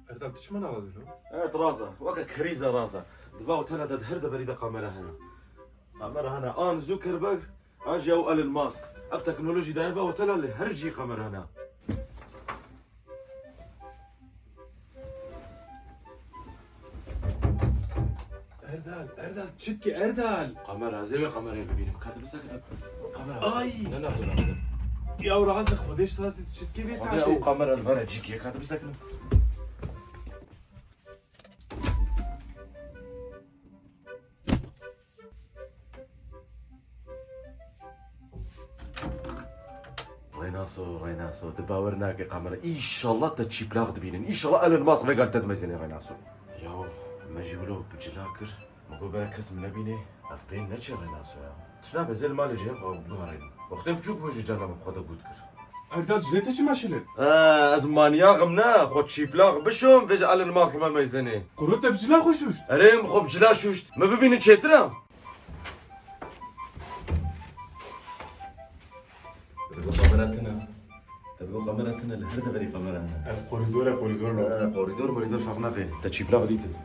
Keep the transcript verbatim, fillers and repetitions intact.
Erdal, tu çima narazî lo? Evet, raza. Weke krîza raza. Di va otela de di her deverî de kamera hene. Kamera hene an Zuckerberg, an jî ew Elon Musk. Ev teknolojî daye va otela lê her cî kamera hene. Erdal, Erdal, çi dikî Erdal? Kamera, ez ê wê kamerayê bibînim. Ka tu bisekine. Kamera. Ay! Ne, ne, ne, ne. Ya razî Xwedê, ji rastî tu çi dikî vê Xwedê saetê? Ew kamera li vere cîkê, ka tu bisekine. Reynaso, Reynaso, tu bawer nake kamera. Înşallah te çîplaq dibînin. Înşallah Elon Musk vê gal te dimeyzêne Reynaso. Ya, me jî wilo bi cila kir. Me got bere kes min nebîne. Ev pê neçe Reynaso ya. Tişt nabe, ez ê li malê cihê xwe biguherînim. Wextê biçûk bû ji cana min bi xwe de got kir. Erdal, cilê te çima şilin? Ee, ez manyaxim ne. Xwe çîplaq bişom, vêca Elon Musk li me meyzêne. Quro te bi cila xwe şûşt? Erê, min xwe bi cila şûşt. Me bibînin çêtir e. Te digot kamera tune. Te digot kamera tune, li her deverî kamera hene. Ev korîdor e, korîdor lo. Ee, korîdor, morîdor ferq nake. Te çîplaq dîtin.